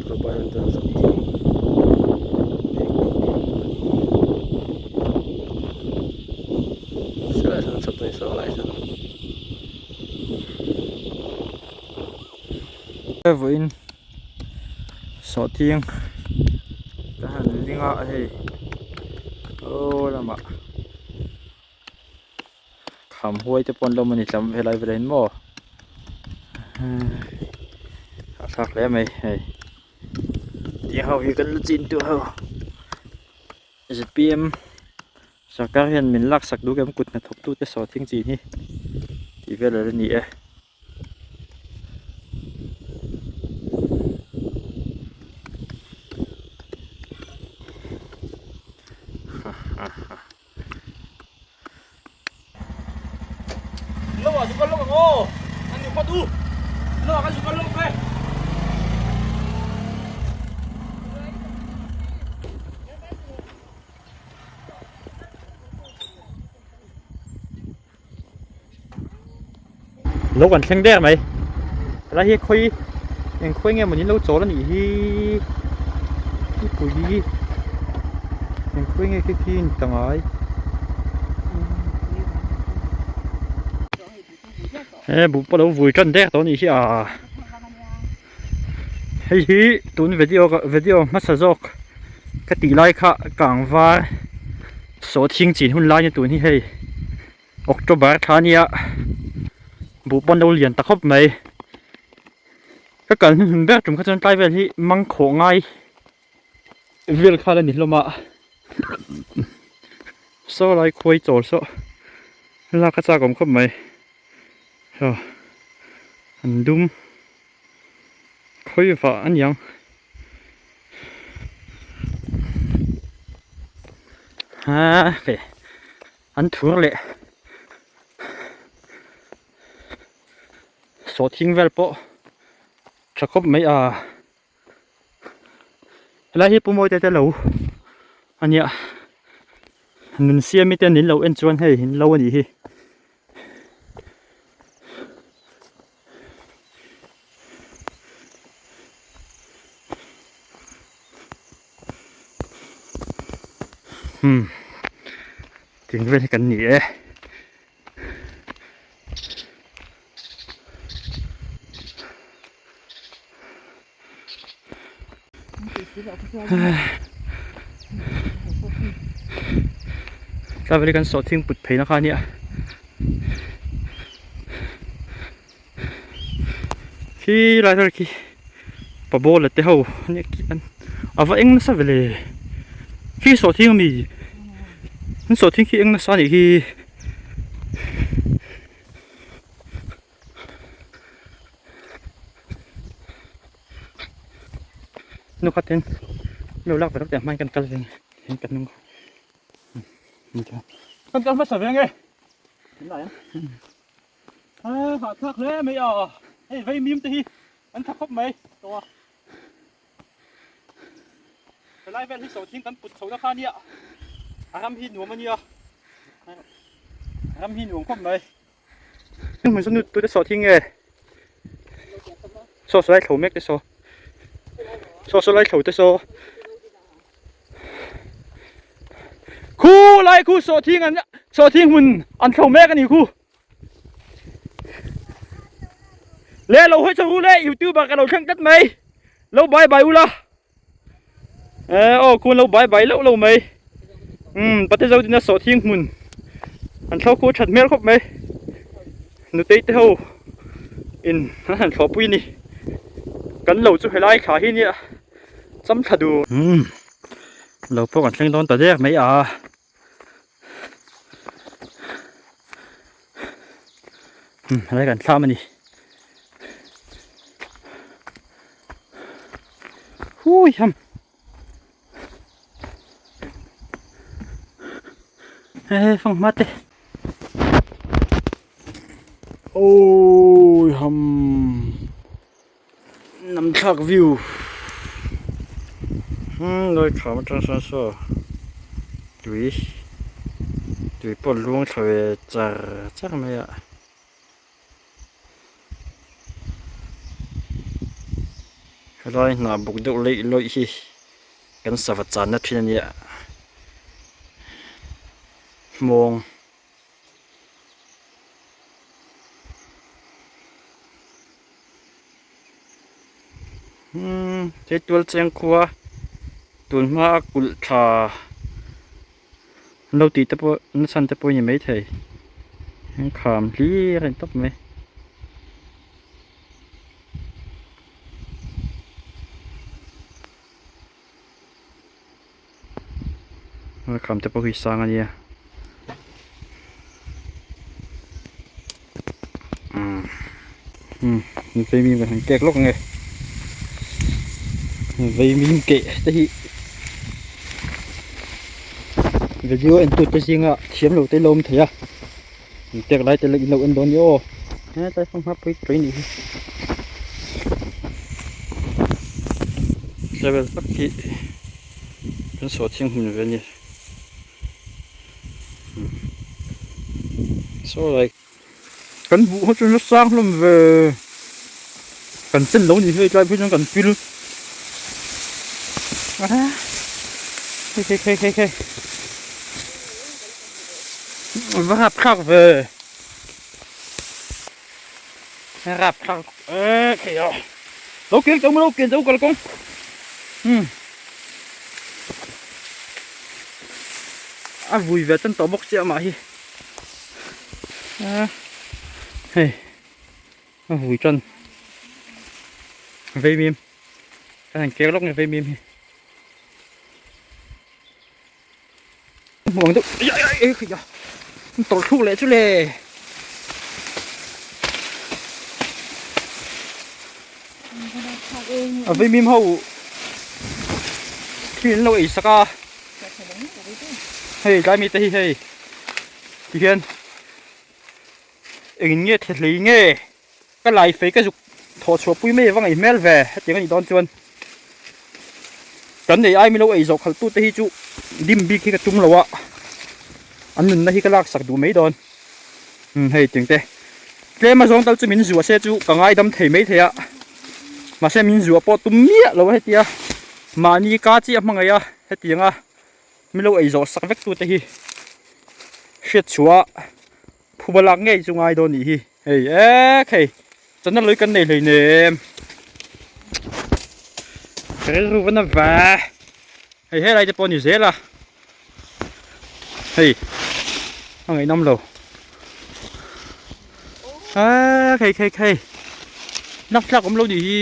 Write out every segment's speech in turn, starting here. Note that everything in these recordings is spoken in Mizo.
October an dawn zawk thing pek silai sawn chhawp dawn saw lai sawn. Vawiin sawhthing ka han ling a hei aw lamah kham huai te pawh an lo awm a ni tlam helai velah hian maw hahthlak hle mai hei tiang ho hi kan la chin tawh ho zpm sarkar hian min laksak duh em kut hnathawk tute sawhthing chin hi tih vel a la ni e. Lo kan thleng der mai helai hi khawi eng khawi nge mawni lo chawl a nih hi pui eng khawi nge khi khi in ta ngai he buh pawh lo vui tan der tawh a nih hi a hei hi tun video video hmasa zawk ka tih lai kha kang var sawhthing chin hun lai ni tun hi hei. October thla ania buh pawn lo lian ta khawp mai ka kal hnuhnun ber tum kha chuan tlai vel hi mang khawh ngai vel kha la ni hlawm a saw lai khuai chawl saw lak a chak awm khawp mai aw an dum khawi vah a niang. An thur leh sawhthing vel pawh tha khawp mai a helai hi Pu Mawite te lo a nia nun siami te an in lo en chuan hei in lo a nih hi. Hmm ting vel hi kan ni e. Tlai kan sawhthing put phei na kha ania khi lai vel khi pabola te ho ania khi an a va eng nasa vele khi sawhthing ami an sawhthing khi eng nasa anih hi. Nu khat in lo lak ve lawk hmain kan kal ve nge kan nung kan kal hmasa ve nge a hahthlak hle mai a hei vei mim te hi an tha khawp mai tawh a helai vel hi sawhthing kan put chho na kha ania a ram hi nuam ania ram hi nuam khawp mai. Hmun saw nu te saw thing nge saw saw lai thlo mek te saw saw saw lai thlo te saw khu lai khu saw thing an saw thing hmun an thlo mek ani khu le lo hawi chho le youtuber ka lo thleng tlat mai lo bye bye ula e aw khuan lo bai bai loh lo mai umm pate zo dina sawhthing hmun an thlo khu that hmel khawp mai nutei te ho in an han thlawh pui a ni kan lo chu helai thla hi nia cham thla dur umm lo pawh kan thleng dawn ta der mai a. Helai kan thlam a ni. Hui ham. He fang hma te. Oi ham. Nam thlak view. Lai kham atang sawn saw tui tui pawh luang thla ve char char mai a. Helai hnah buk deuh leih lawih hi kan sava channa thin a nia hmawng. Umm he tual cheng khua tun hma a kulh tha an lo tih te pawh na chhan te pawh a ni maithei an kham hlir a ni tawp mai. Kham te pawh hi sang a nia umm vaimim kan han kek lawk ang e vaimim keh te hi video en tute zinga thiam lo te lo awm thei a an kek lai te in lo en dawn ni aw hetlai fanghma pui pui a nih hi level tak hi. Kan saw thiang hmun ve a ni saw lai kan buh ho chu na sang hlawm ve kan chen lo ni hei tlai phei chuan kan pil a hei hei hei hei hei va rap thlak ve rap thlak e thei a lo keng chau lo ken chau kalkawng umm a vui ve tan tawh bawk chiah mah hi a hei a vui tan vei mim ka han kek lawk nge vei mim hi hmuang deuh ai ai ai ai a tawlh thluk leh chu le a vei mim ho thil an lo ei sak a hei tlai mi te hi hei tihian engin nge the hlei nge ka lai fei ka zuk thawh chhuah pui mai avang ei hmel ve hetiang a nih dawn chuan kan ei ai milo ei zawh khalh tute hi chu dim bik hi ka tum lo a an nunna hi ka lak sak duh mai dawn umm hei tiang te tlem a zawng tal chu min zuah se chu ka ngaidam thei mai thei a mahse min zuah pawh tum miah lo a hetia mahni ka chiah hmangaih a hetiang a milo ei zawh sak vek tute hi hriat chhuah Phuba lak ngei chu ngai dawn nih hi hei ek hei chana lui kan nei hlei nem rilru va na va hei helai te pawh a ni zel a hei a ngaihnawm lo ek hei hei hei lak tlak awm lo nih hi.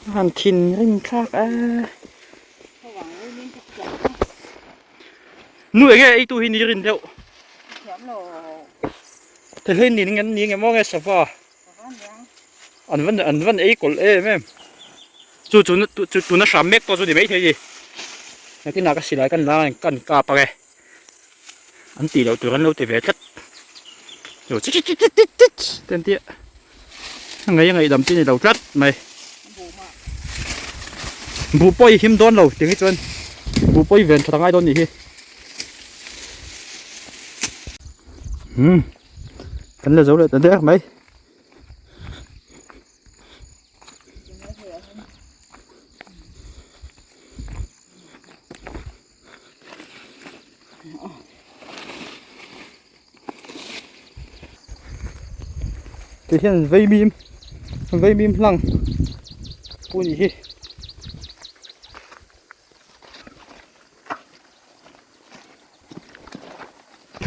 A han thinrim thlak a. Nu enge ei tu hi ni rin deuh. Thei hlei ni nge ni nge maw nge sava. An van an van ei kawlh em em. Chu chu chu tuna hram mek pawh chu ni maithei ni. Nakinah ka silai kan la kan kap ang e. An tih loh tur an lo ti ve tlat. Chu chi chi chi chi chi te an tia. A ngei a ngaihdam chi a ni lo tlat mai. Buh pawh i him dawn lo tih hi chuan buh pawh i ven that a ngai dawn nih hi. Umm kan la zo leh ta der mai. Ti hian vaimim vaimim hlang pu nih hi.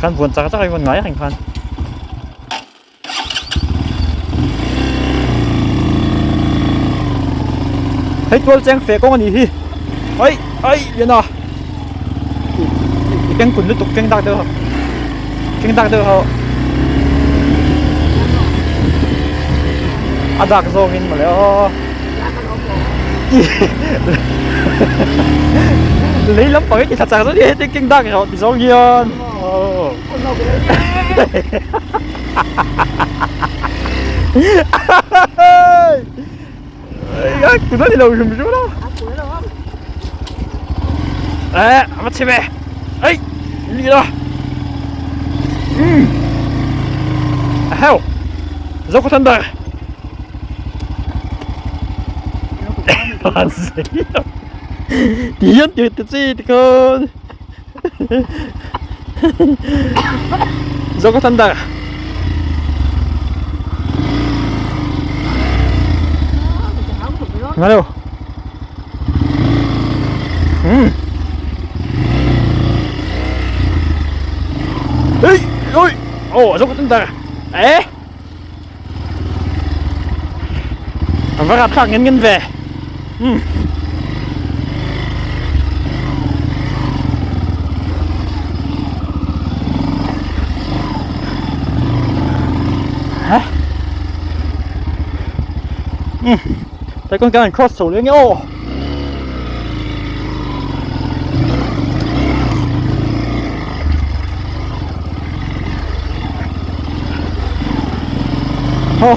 Khan vuan chak chak a vuan ngai reng khan. Hei tual cheng feh kawng a nih hi ai ai lian a i keng kun lutuk keng dak deuh keng dak deuh ho a dak zawngin mawle aw lei lampang hi ti thla chak zawk hi heti keng dak erawh ti zawng hian Tuna ni lo hrim hrim lo. Ê, a chhe ve. Ei, ni lo. Um. Heo. Zokhawthan ber. Ti hian ti ti chi ti khawn. Zokhawthan ber. Hello. Hmm. Ê, ôi, ồ, Zokhawthan ber. Ê. A va rapthlak ngen ngen ve. Umm. Hah. Umm. Taekwondo kan cross chho leh nge aw. Aw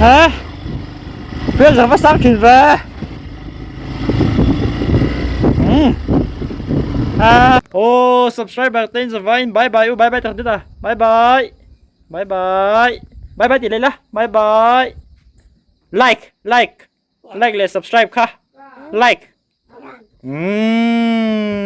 he pressure va sang thin ve umm a aw subscriber te in zavaiin bye bye u bye bye tak det a bye bye bye bye bye bye tih leh la bye bye like like like leh subscribe kha like umm.